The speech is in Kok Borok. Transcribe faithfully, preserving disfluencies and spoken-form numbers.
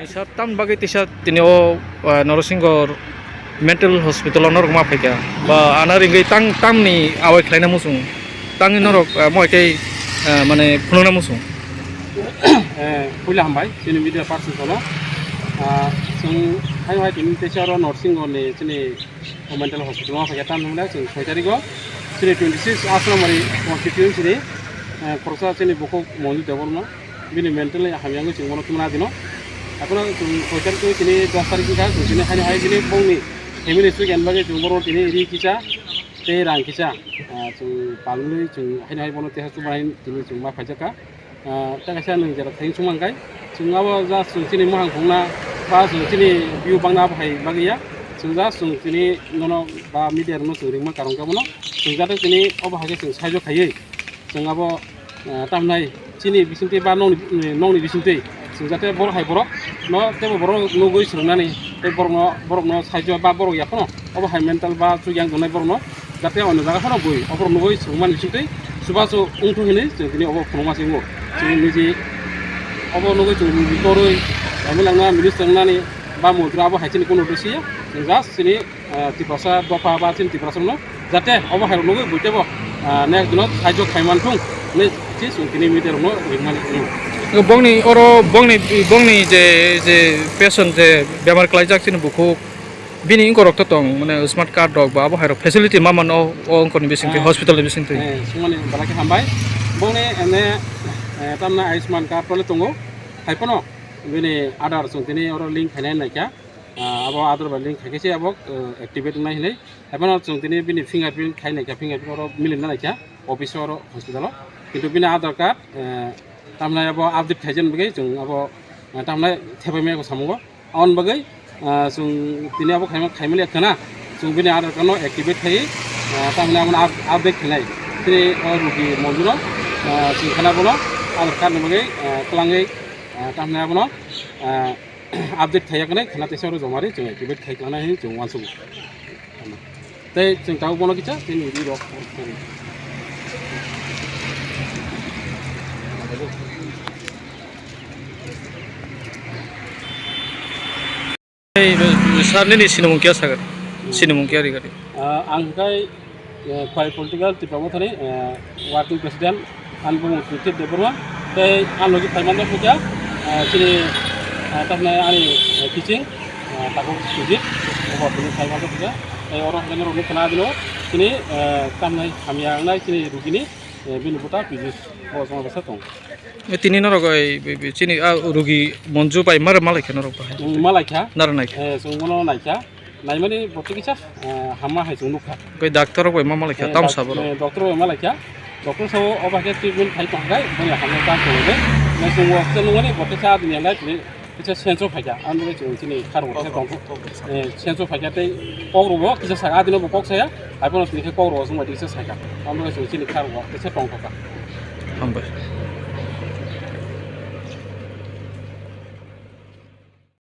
Sir, tam bagwi tisa tini o, ah, Norosingor mental hospital o norok ma phaikha. Ba ana ringwi tang, tamni awai khlaina muchung. Tangni norok, ah, mo tei, ah, mane phunukna muchung. Eh, puila hambai, chini media person kono. Ah, chwng hai hai tini tisa oro Norosingor ni chini mental hospital o phaikha, tamni hwnle chwng soi tarikgo chini twenty six Aslamari constituency ni, eh, khoroksa chini bukhuk Monju Debbarma bini mental hamya wngwi chwng bono tubuna dino. Haphano chwng soi tarikgo chini dos tarik wngkha, chwng chini haino hai chini bongni family sui khe bagwi chwng bono tini ri kisa tei rang kisa, eh, chwng palmani chwng haino hai bono teha chubanai tini chwng ma phaijakha. Ah, ta kaisa nwng jera thayung sung mankhai, chwng abo just chwng chini mohang phungna ba chwng chini view bangna abo hai bagwi ya. Chwng just chwng chini nono ba media rokno chwng ringma karong khe bono chwng jate chini obo hai khe chwng saijo khaiwi chwng abo, ah, tamnai chini bisingtwi ba nokni, nokni bisingtwi chwng jate borok hai borok no teibo borok nugwi swrwngnani tei borokno, borokno saijo ba borok ya phano obo hai mental ba chukya wng tongnai borokno jate ono jaga phano bui oborok nugwi swrwngmani bisingtwi chubachu wngthok hinwi chwng tini obo phunukma se wngo. Chwng niji obo nugwi chwng niji torwi M L A wngna, minister wngnani ba montri abo hai chini kuno dosiya. Chwng just chini, eh, Tiprasa dopha ba chini Tiprasa rokno jate obo hai rok nugwi bui teibo, eh, next dino saijo khai manthung hinwi se chwng tini media rokno ringmani wngo. Bongni oro bongni, bongni je, je patient je bemar klaijak chini bukhuk, bini wngkorok to tong, mane smart card rok ba abo hai rok facility ma mano o wngkorni bisingtwi, eh, hospital ni bisingtwi. Eh, sumani bala khe hambai. Bongni ene, eh, tamna Ayushman card rok le tongo. Hai phano bini Aadhaar chwng tini oro link khainai naikha. Ah, abo Aadhaar bai link khaikhe se abo, eh, activate wngnai hinwi. Hai phano chwng tini bini fingerprint khai naikha, fingerprint oro milina naikha office o, oro hospital o. Kintu bini Aadhaar card, eh, tamna abo update khaijani bagwi chwng abo, eh, tamna thepaimaya samungo. Aboni bagwi, ah, chwng tini abo khaima, khaimani khwna, chwng bini Aadhaar card no activate khaiwi, ah, tamni abono up-, update khainai. Tini o rugi Monju no, ah, chwng khwna bono Aadhaar card ni bagwi, ah, kwlangwi, ah, tamni abono, ah, update khaiya khwna, khwna teisa oro joma ri chwng activate khai kwlana hinwi chwng uansukgo. Tei chwng tabuk bono kisa chini ree rok. Ei, sir nini sinimung kiya sagar? Sinimung kiya rigari? Ah, ang kai, eh, Khwai Political Tipra Mothani, eh, Working President. Ani bumung Sujit Debbarma, tei ani logi phaimani phukya, ah, chini, ah, tamni ani, eh, teaching, ah, tabuk Sujit, obo tini phaimani phukya, tei oro hwnkheno rokni khwna dino, chini, eh, tamni hamya wngnai chini rugini, eh, bini buta Pijus, bo chwng bwsa tong. E tini norok, ei, be, be, chini, ah, rugi Monju bai mara malaikha norok bahai? Mm, malaikha. Nara naikha? Eh, chwng bono naikha. Naimani botwi kisa, eh, hamma hai chwng nukha. Bai doctor rok bai ma malaikha, eh, tam doc-, sabo rok? Eh, doctor bai malaikha. Doctor sabo obo hai khe treatment khai tongkha, boni hamya chance tongo de. Nai chwng o kisa nungmani botwi kisa adini lai tini kisa sense o phaikha. Ang bagwi chwng chini kharok kisa tongkha. Eh, sense o phaikha tei kok rok bo kisa saka, adino bo kok saya, hai phano tini khe kok rok chwng bai kisa saka. Ang bagwi chwng chini kharok kisa tongkha. Hambai.